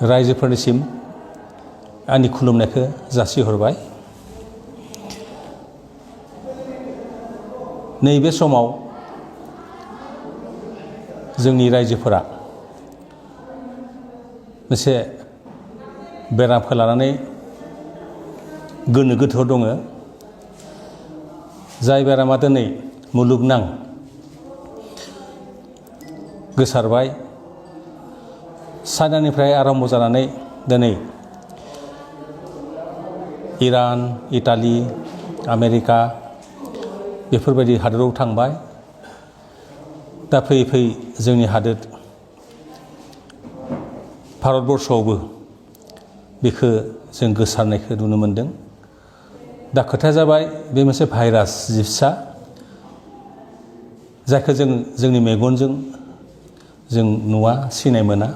रायजोफोरनिसिम आंनि खुलुमनायखौ जासिहरबाय। नैबे समाव जोंनि रायजोफोरा मोनसे बेरामखौ लानानै गोनो गोथोआव दङ। जाय बेरामा दिनै मुलुगनां गोसारबाय। चाइनानिफ्राय आरम्भ जानानै दिनै इरान, इटालि, आमेरिका बेफोरबायदि हादोराव थांबाय। दा फैयै फैयै जोंनि हादोर भारतबर्षआवबो बेखौ जों गोसारनायखौ नुनो मोनदों। दा खोथाया जाबाय बे मोनसे भाइरास जिबसा जायखौ जों जोंनि मेगनजों जों नुवा, सिनाय मोना।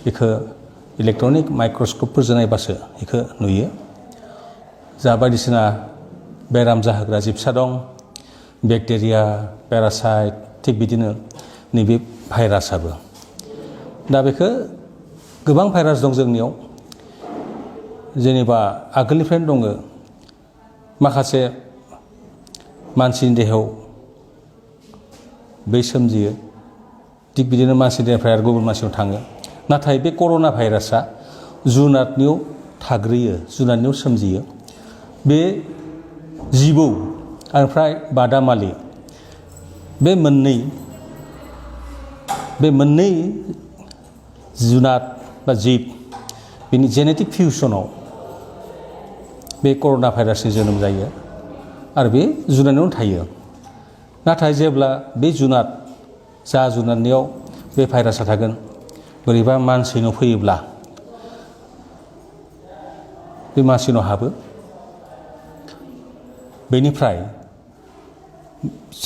बेखौ इलेक्ट्रनिक माइक्रस्कपफोरजों नायबासो बेखौ नुयो। जा बायदिसिना बेराम जाहोग्रा जिबसा दं, बेक्टेरिया, पेरासाइट, थिग बिदिनो नैबे भाइरासाबो। दा बेखौ गोबां भाइरास दं जोंनियाव। जेनेबा आगोलनिफ्रायनो दङ। माखासे मानसिनि देहायाव बै सोमजियो, थिग बिदिनो मानसिनि देहानिफ्राय आरो गुबुन मानसिनाव थाङो। नाथाय बे कर'ना भाइरासआ जुनादनियाव थाग्रोयो, जुनादनियाव सोमजियो। बे जिबौ ओमफ्राय बादामालि बे मोननै जुनाद बा जिब बिनि जेनेटिक फिउसनाव बे कर'ना भाइरासनि जोनोम जायो आरो बे जुनादनियावनो थायो। नाथाय जेब्ला बे जुनादनियाव बे भाइरासआ थागोन, बोरैबा मानसिनाव फैयोब्ला बे मानसिनाव हाबो। बेनिफ्राय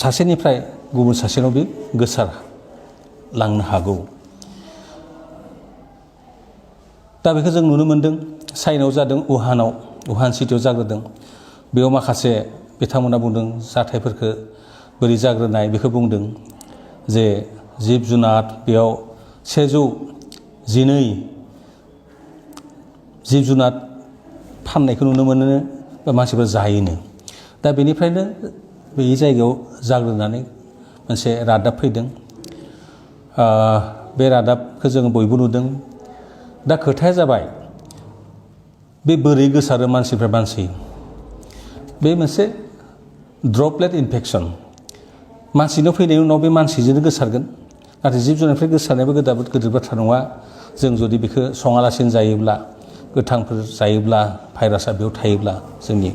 सासेनिफ्राय गुबुन सासेनाव बे गोसारलांनो हागौ। दा बेखौ जों नुनो मोनदों। चाइनायाव जादों, उहान सिटियाव जाग्रोदों। बेयाव माखासे बिथांमोना बुंदों जाथायफोरखौ बोरै जाग्रोनाय बेखौ बुंदों जे जिब जुनाद बेयाव 112 जिब जुनाद फाननायखौ नुनो मोनो बा मानसिफोर जायोनो। दा बेनिफ्रायनो बै जायगायाव जाग्रोनानै मोनसे रादाब फैदों। बे रादाबखौ जोङो बयबो नुदों। दा खोथाया जाबाय बे बोरै गोसारो मानसिनिफ्राय मानसि। बे मोनसे ड्रपलेट इनफेक्सन। मानसिनाव फैनायनि उनाव बे मानसिजोंनो गोसारगोन। नाथाय जिब जुनारनिफ्राय गोसारनायबो गिदिर बाथ्रा नङा। जों जुदि बेखौ सङालासिनो जायोब्ला, गोथांफोर जायोब्ला, भाइरासआ बेयाव थायोब्ला जोंनि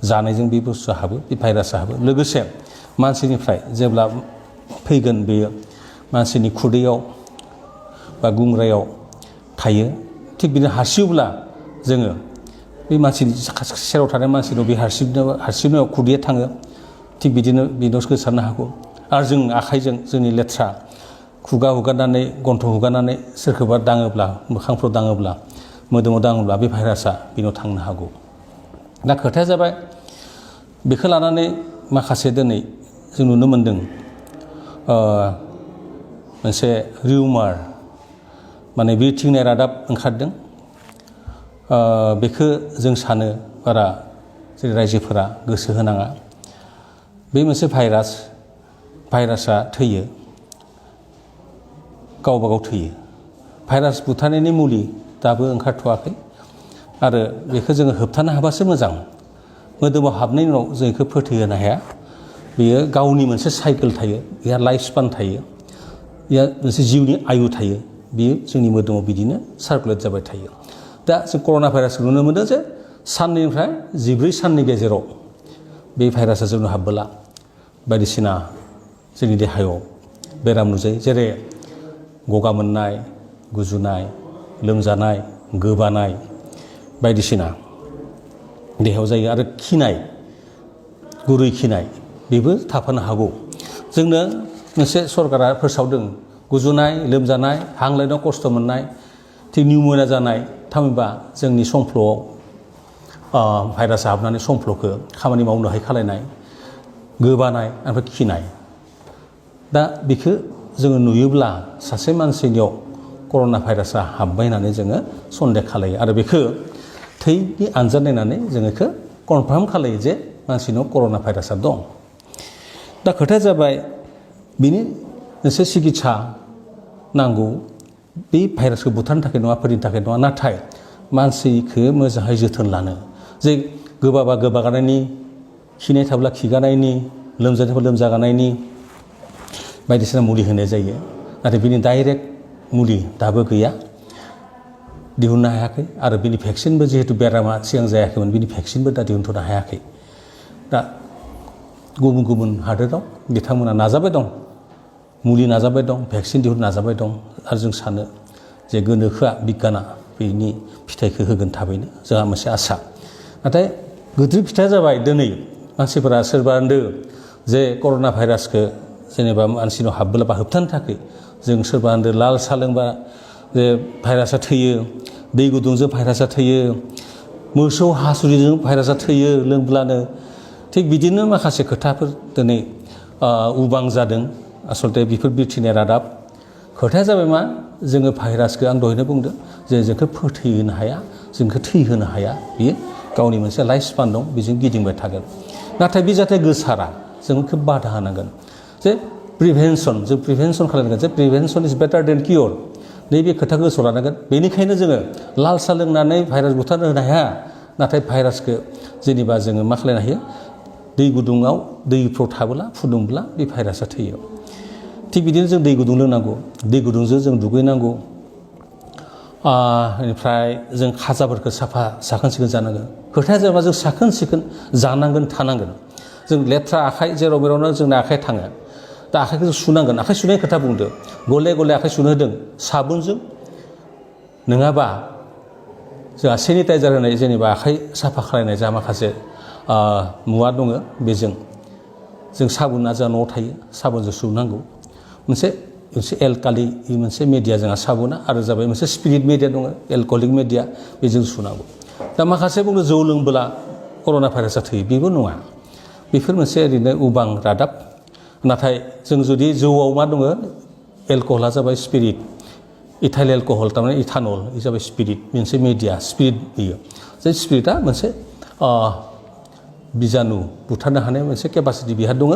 जानायजों बे बुस्थुआ हाबो, बे भाइरासआ हाबो। लोगोसे मानसिनिफ्राय जेब्ला फैगोन बेयो मानसिनि खुदैयाव बा गुंग्रायाव थायो। थिग बिदिनो हारसिउब्ला जोङो बे मानसिनि सेराव थानाय मानसिनाव बे हारसिउनायाव खुदैया थाङो। थिग बिदिनो बेनाव गोसारनो हागौ। आरो जों आखाइजों जोंनि लेथ्रा खुगा हुगारनानै, गन्थं हुगारनानै सोरखौबा दाङोब्ला, मोखांफ्राव दाङोब्ला, मोदोमाव दाङोब्ला बे भाइरासआ बेनाव थांनो हागौ। दा खोथाया जाबाय बेखौ लानानै माखासे दिनै जों नुनो मोनदों मोनसे रिउमार, माने बिरथिंनाय रादाब ओंखारदों। बेखौ जों सानो बारा जेरै रायजोफोरा गोसो होनाङा। बे मोनसे भाइरासआ थैयो, गावबा गाव थैयो। भाइरास बुथारनायनि मुलि दाबो ओंखारथ'वाखै आरो बेखौ जोङो होबथानो हाबासो मोजां। मोदोमाव हाबनायनि उनाव जों बेखौ फोथैहोनो हाया। बेयो गावनि मोनसे साइकेल थायो, बेहा लाइफ स्पान थायो, बेहा मोनसे जिउनि आयु थायो। बेयो जोंनि मोदोमाव बिदिनो सार्कुलेट जाबाय थायो। दा जों कर'ना भाइरासखौ नुनो मोनदों जे साननिफ्राय 14 साननि गेजेराव बे भाइरासआ जोंनाव हाबबोला बायदिसिना जोंनि देहायाव बेराम नुजायो। जेरै गगा मोननाय, गुजुनाय, लोमजानाय, गोबानाय बायदिसिना देहायाव जायो। आरो खिनाय, गुरै खिनाय बेबो थाफानो हागौ। जोंनो मोनसे सरकारा फोसावदों गुजुनाय, लोमजानाय, हां लानायाव खस्थ' मोननाय, थिग निउम'निया जानाय, थामहिनबा जोंनि संफ्ल'आव भाइरासआ हाबनानै संफ्ल'खौ खामानि मावनो हायै खालायनाय, गोबानाय ओमफ्राय खिनाय। दा बेखौ जोङो नुयोब्ला सासे मानसिनियाव कर'ना भाइरासआ हाबबाय होननानै जोङो सन्देह खालायो आरो बेखौ थैनि आनजाद नायनानै जोङो बेखौ कनफार्म खालायो जे मानसिनाव कर'ना भाइरासआ दं। दा खोथाया जाबाय बिनि मोनसे सिकित्सा नांगौ बे भाइरासखौ बुथारनो थाखाय नङा, फोथैनो थाखाय नङा, नाथाय मानसिखौ मोजाङै जोथोन लानो, जे गोबाबा गोबागानायनि, खिनाय थाब्ला खिगानायनि, लोमजानायफोर लोमजागानायनि बायदिसिना मुलि होनाय जायो। नाथाय बिनि डाइरेक्ट मुलि दाबो गैया, दिहुननो हायाखै आरो बिनि भेक्सिनबो जिहेतु बेरामा सिगां जायाखैमोन बिनि भेक्सिनबो दा दिहुनथ'नो हायाखै। दा गुबुन गुबुन हादोराव बिथांमोना नाजाबाय दं, मुलि नाजाबाय दं, भेक्सिन दिहुननो नाजाबाय दं आरो जों सानो जे गोनोखोआ बिगियाना बेनि फिथाइखौ होगोन थाबैनो, जोंहा मोनसे आसा। नाथाय गिदिर फिथाइया जाबाय दिनै मानसिफोरा सोरबा होनदों जे कर'ना भाइरासखौ जेनेबा मानसिनाव हाबबोला बा होबथानो थाखाय जों सोरबा होनदों लाल साहा लोंबा जे भाइरासआ थैयो, दै गुदुंजों भाइरासआ थैयो, मोसौ हासुदैजों भाइरासआ थैयो लोंब्लानो। थिग बिदिनो माखासे खोथाफोर दिनै उबां जादों। आसलथे बेफोर बिरथिनाय रादाब। खोथाया जाबाय मा, जोङो भाइरासखौ आं दहायनो बुंदों जे जोंखौ फोथैहोनो हाया, जोंखौ थैहोनो हाया, बियो गावनि मोनसे लाइफ स्पान दं, बेजों गिदिंबाय थागोन। नाथाय बे जाहाथे गोसारा जों बेखौ बादा होनांगोन जे प्रिभेन्सन, जों प्रिभेन्सन खालामनांगोन जे प्रिभेन्सन इज बेटार देन कियर। नैबे खोथाखौ गोसोआव लानांगोन। बेनिखायनो जोङो लाल साहा लोंनानै भाइरास बुथारनो होनो हाया, नाथाय भाइरासखौ जेनेबा जोङो मा खालामनो हायो, दै गुदुङाव दैफ्राव थाबोला फुदुंब्ला बे भाइरासआ थैयो। थिग बिदिनो जों दै गुदुं लोंनांगौ, दै गुदुंजों जों दुगैनांगौ, बेनिफ्राय जों खाजाफोरखौ साखोन सिखोन जानांगोन। खोथाया जाबा जों साखोन सिखोन जानांगोन थानांगोन। जों लेथ्रा आखाइ जेराव मेरावनो जोंना आखाइ थाङो। दा आखाइखौ जों सुनांगोन। आखाइ सुनायनि खोथा बुंदो, गले गले आखाइ सुनो होदों साबुनजों, नङाबा जोंहा सेनिटाइजार होनाय जेनेबा आखाइ साफा खालायनाय जा माखासे मुवा दङ, बेजों जों साबुना जोंहा न'आव थायो, साबुनजों सुनांगौ। मोनसे एलकालि मोनसे मेडिया जोंहा साबुना, आरो जाबाय मोनसे स्पिरिट मेडिया दङ, एलकहलिक मेडिया, बेजों सुनांगौ। दा माखासे बुङो जौ लोंबोला कर'ना भाइरासआ थैयो, बेबो नङा। बेफोर मोनसे ओरैनो उबां रादाब। नाथाय जों जुदि जौआव मा दङ, एलकहला जाबाय स्पिरिट, इथाइल एलकहल थारमाने इथानल, बे जाबाय स्पिरिट, मोनसे मेडिया स्पिरिट। बियो जे स्पिरिटआ मोनसे बिजानु बुथारनो हानाय मोनसे केपासिटि बिहा दङ।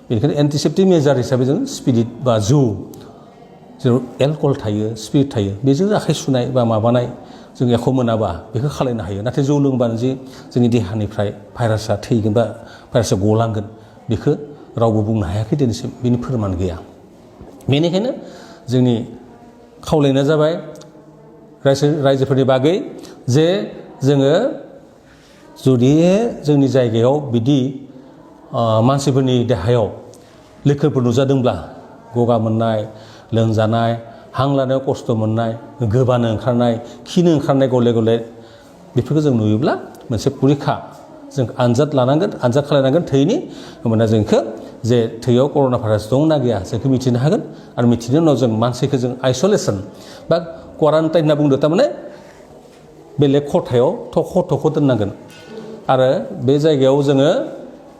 बेनिखायनो एन्टिसेप्टिक मेजार हिसाबै जों स्पिरिट बा जौ, जेराव एलकहल थायो, स्पिरिट थायो, बेजों आखाइ सुनाय बा माबानाय जों एख' मोनाबा बेखौ खालायनो हायो। नाथाय जौ लोंबानो जे जोंनि देहानिफ्राय भाइरासआ थैगोन बा भाइरासआ गलांगोन, बेखौ रावबो बुंनो हायाखै दिनैसिम, बेनि फोरमान गैया। बेनिखायनो जोंनि खावलायनाया जाबाय रायजोफोरनि बागै जे जोङो जुदि जोंनि जायगायाव बिदि मानसिफोरनि देहायाव लैखोनफोर नुजादोंब्ला, गगा मोननाय, लोमजानाय, हां लानायाव खस्थ' मोननाय, गोबानो ओंखारनाय, खिनो ओंखारनाय गले गले, बेफोरखौ जों नुयोब्ला मोनसे परिखा जों आनजाद लानांगोन, आनजाद खालायनांगोन थैनि। होमबाना जोंखौ जे थैयाव कर'ना भाइरास दंना गैया जोंखौ मिथिनो हागोन। आरो मिथिनायनि उनाव जों मानसिखौ जों आइसलेसन बा क्वारान्टाइन होनना बुंदों, थारमाने बेलेग खथायाव थख' दोननांगोन। आरो बे जायगायाव जोङो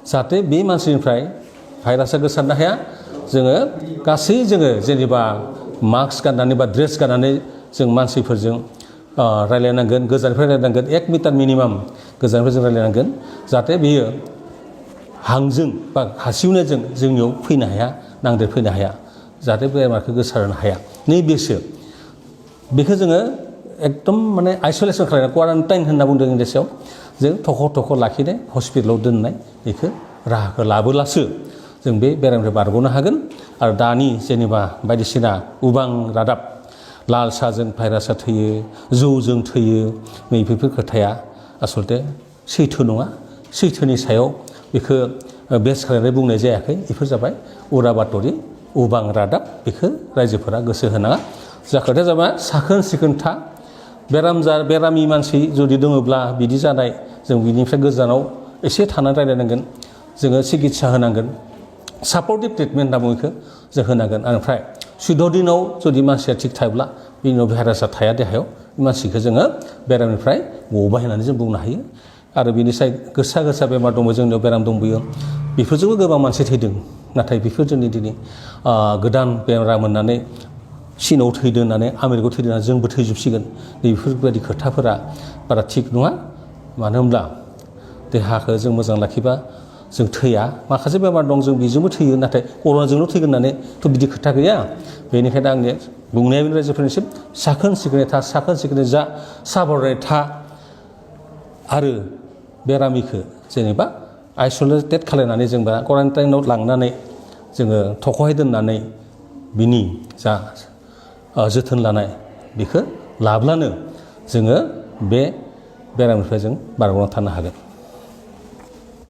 जाहाथे बे मानसिनिफ्राय भाइरासआ गोसारनो हाया, जोङो गासै जोङो जेनेबा मास्क गाननानै बा ड्रेस गाननानै जों मानसिफोरजों रायलायनांगोन, गोजाननिफ्राय रायलायनांगोन, 1 मिटार मिनिमाम गोजाननिफ्राय जों रायलायनांगोन, जाहाथे बेयो हांजों बा हासिवनायजों जोंनियाव फैनो हाया, नांदेरफैनो हाया, जाहाथे बेमारखौ गोसारनो हाया। नैबेसो बेखौ जोङो एकदम माने आइसलेसन खालामनाय, क्वारान्टाइन होनना बुंदों इंलिसाव, जों थख' लाखिनाय, हस्पिटालाव दोननाय, बेखौ राहाखौ लाबोलासो जों बे बेरामनिफ्राय बारग'नो हागोन। आरो दानि जेनेबा बायदिसिना उबां रादाब, लाल साहाजों भाइरासआ थैयो, जौजों थैयो, नैबेफोर खोथाया आसलथे सैथो नङा। सैथोनि सायाव बेखौ बेस खालामनानै बुंनाय जायाखै। बेफोर जाबाय उरा बातरि, उबां रादाब। बेखौ रायजोफोरा गोसो होनाङा। जा खोथाया जाबाय साखोन सिखोन था। बेरामि मानसि जुदि दङब्ला बिदि जानाय, जों बिनिफ्राय गोजानाव एसे थानानै रायलायनांगोन। जोङो सिकित्सा होनांगोन, सापर्टिभ ट्रिटमेन्ट होनना बुङो, बेखौ जों होनांगोन। ओमफ्राय 14 दिनाव जुदि मानसिया थिग थायोब्ला, बिनि उनाव भाइरासआ थाया देहायाव, मानसिखौ जोङो बेरामनिफ्राय गबाय होननानै जों बुंनो हायो। आरो बिनिफ्राय गोसा बेमार दङ, जोंनियाव बेराम दंबोयो, बेफोरजोंबो गोबां मानसि थैदों। नाथाय बेफोर जोंनि दिनै गोदान बेराम मोननानै चीनाव थैदों होननानै आमेरिकायाव थैदों होननानै जोंबो थैजोबसिगोन बेफोरबायदि खोथाफोरा बारा थिग नङा मानो होनब्ला देहाखौ जों मोजां लाखिबा जों थैया माखासे बेमार दं जों बेजोंबो थैयो नाथाय कर'नाजोंल' थैगोन होननानैथ' बिदि खोथा गैया बेनिखायनो आंनि बुंनाया बेनो रायजोफोरनिसिम साखोन सिखोनै था साखोन सिखोनै जा साबधानै था आरो बेरामिखौ जेनेबा आइसलेटेड खालायनानै जोंबा क्वारेन्टाइनाव लांनानै जोङो थख'हाय दोननानै बिनि जा जोथोन लानाय बेखौ लाब्लानो जोङो बे बेरामनिफ्राय जों बारग'ना थानो हागोन